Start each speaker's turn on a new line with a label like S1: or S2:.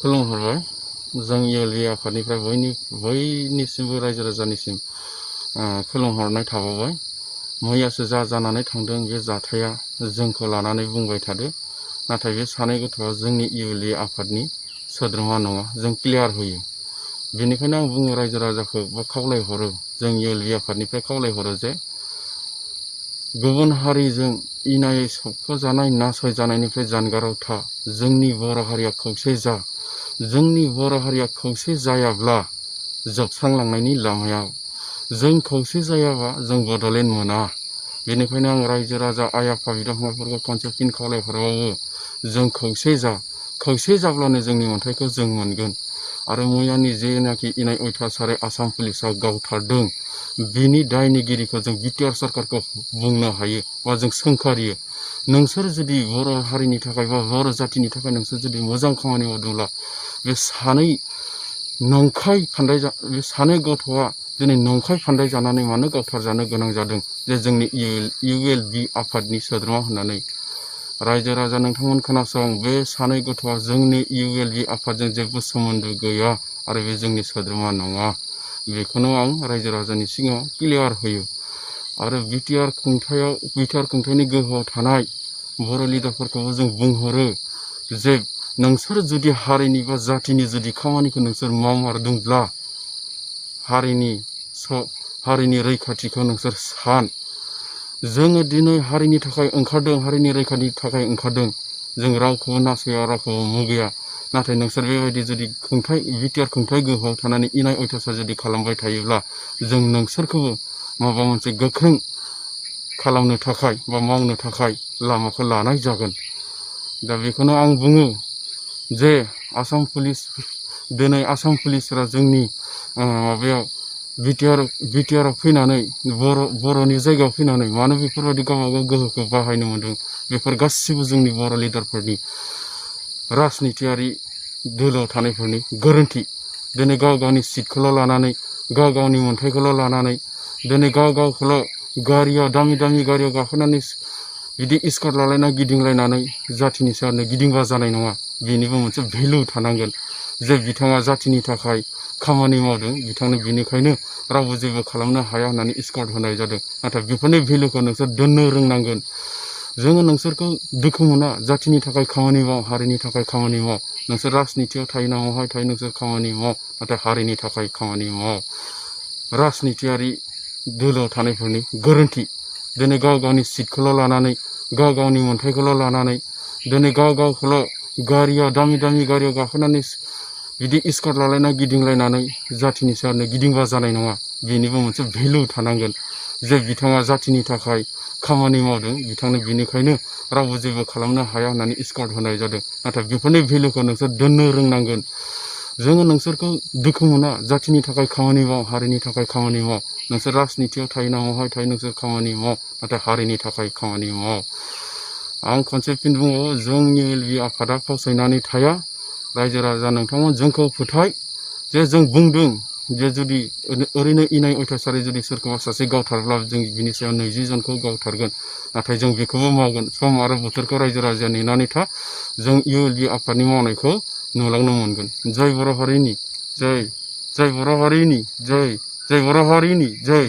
S1: खुलुमहरबाय। जों इउएलबि आफादनिफ्राय बयनिसिमबो रायजो राजानिसिम खुलुमहरनाय थाबावबाय। मैयासो जानानै थांदों बे जाथाया जोंखौ लानानै बुंबाय थादो, नाथाय बे सानै गथ'आ जोंनि इउएलबि आफादनि सोद्रोमा नङा, जों क्लियार होयो। बेनिखायनो आं बुङो रायजो राजाखौ बा खावलायहरो, जों इउएलबि आफादनिफ्राय खावलायहरो जे गुबुन हारिजों इनायै सोबख'जानाय नासयजानायनिफ्राय जानगाराव था। जोंनि बर' हारिया खौसे जा। जोंनि बर' हारिया खौसे जायाब्ला जोबस्रांलांनायनि लामायाव, जों खौसे जायाबा जों बड'लेण्ड मोना। बेनिखायनो आं रायजो राजा आइ आफा बिदा फंबायफोरखौ खनसे फिन खावलायहरबावो, जों खौसे जा। खौसे जाब्लानो जोंनि मोन्थायखौ जों मोनगोन। आरो मैयानि जेनाखि इनाय अयथासारै आसाम पुलिसा गावथारदों, बिनि दायनिगिरिखौ जों बिटिआर सरकारखौ बुंनो हायो बा जों सोंखारियो। नोंसोर जुदि बर' हारिनि थाखाय बा बर' जाथिनि थाखाय नोंसोर जुदि मोजां खामानि मावदोंब्ला, बे सानै गथ'आ दिनै नंखाय फान्दाय जानानै मानो गावथारजानो गोनां जादों जे जोंनि इउएलबि आफादनि सोद्रोमा होननानै। रायजो राजा नोंथांमोन खोनासं, बे सानै गथ'आ जोंनि इउएलबि आफादजों जेबो सोमोन्दो गैया आरो बे जोंनि सोद्रोमा नङा। बेखौनो आं रायजो राजानि सिगाङाव क्लियार होयो। आरो बिटिआर खुंथायनि गोहोआव थानाय बर' लिडारफोरखौबो जों बुंहरो जे नोंसोर जुदि हारिनि बा जातिनि जुदि खामानिखौ नोंसोर मावमारदोंब्ला, हारिनि रैखाथिखौ नोंसोर सान। जोङो दिनै हारिनि थाखाय ओंखारदों, हारिनि रैखाथिनि थाखाय ओंखारदों। जों रावखौबो नासया, रावखौबो मुगैया। नाथाय नोंसोर बेबायदि जुदि बिटिआर खुंथाय गोहोआव थानानै इनाय अयथासार जुदि खालामबाय थायोब्ला, जों नोंसोरखौबो माबा मोनसे गोख्रों खालामनो थाखाय बा मावनो थाखाय लामाखौ लानाय जागोन। दा बेखौनो आं बुङो जे दिनै आसाम पुलिसफोरा जोंनि बिटिआराव फैनानै बर'नि जायगायाव फैनानै मानो बेफोरबायदि गावबागाव गोहोखौ बाहायनो मोन्दों, बेफोर गासिबो जोंनि बर' लिडारफोरनि राजनितियारि दोलोआव थानायफोरनि गोरोन्थि। दिनै गाव गावनि सिटखौल' लानानै, गाव गावनि मोन्थायखौल' लानानै, दिनै गाव गावखौल' दामि दामि गारियाव गाखोनानै बिदि स्कार्ट लालायना गिदिंलायनानै जाथिनि सायावनो गिदिंबा जानाय नङा। बेनिबो मोनसे भेलु थानांगोन जे बिथाङा जाथिनि थाखाय खामानि मावदों, बिथांनो बिनिखायनो रावबो जेबो खालामनो हाया होननानै स्कार्ट होनाय जादों। नाथाय बेफोरनि भेलुखौ नोंसोर दोननो रोंनांगोन। जोङो नोंसोरखौ दुखु मोना, जाथिनि थाखाय खामानि माव, हारिनि थाखाय खामानि माव। नोंसोर राजनितियाव थायो ना महाय थायो नोंसोर खामानि माव, नाथाय हारिनि थाखाय खामानि माव। राजनितियारि दोलोआव थानायफोरनि गोरोन्थि। दिनै गाव गावनि सिटखौल' लानानै, गाव गावनि मोन्थायखौल' लानानै, दिनै गाव गावखौल' दामि दामि गारियाव गाखोनानै बिदि स्कार्ट लालायना गिदिंलायनानै जाथिनि सायावनो गिदिंबा जानाय नङा। बेनिबो मोनसे भेलु थानांगोन जे बिथाङा जाथिनि थाखाय खामानि मावदों, बिथांनो बिनिखायनो रावबो जेबो खालामनो हाया होननानै स्कार्ट होनाय जादों। नाथाय बेफोरनि भेलुखौ नोंसोर दोननो रोंनांगोन। जोङो नोंसोरखौ दुखु मोना, जाथिनि थाखाय खामानि माव, हारिनि थाखाय खामानि माव। नोंसोर राजनितियाव थायो ना महाय थायो नोंसोर खामानि माव, नाथाय हारिनि थाखाय खामानि माव। आं खनसे फिन बुङो, जों इउएलबि आफादा फावसायनानै थाया। रायजो राजा नोंथांमोन जोंखौ फोथाय जे जों बुंदों जे जुदि ओरैनो इनाय अयथासारै जुदि सोरखौबा सासे गावथारब्ला जों बिनि सायाव 20 जनखौ गावथारगोन। नाथाय जों बेखौबो मावगोन। सम आरो बोथोरखौ रायजो राजाया नेनानै था। जों इउएलबि आफादनि मावनायखौ नुलांनो मोनगोन। जय बर' हारिनि जय, जय बर' हारिनि जय, जय बर' हारिनि जय।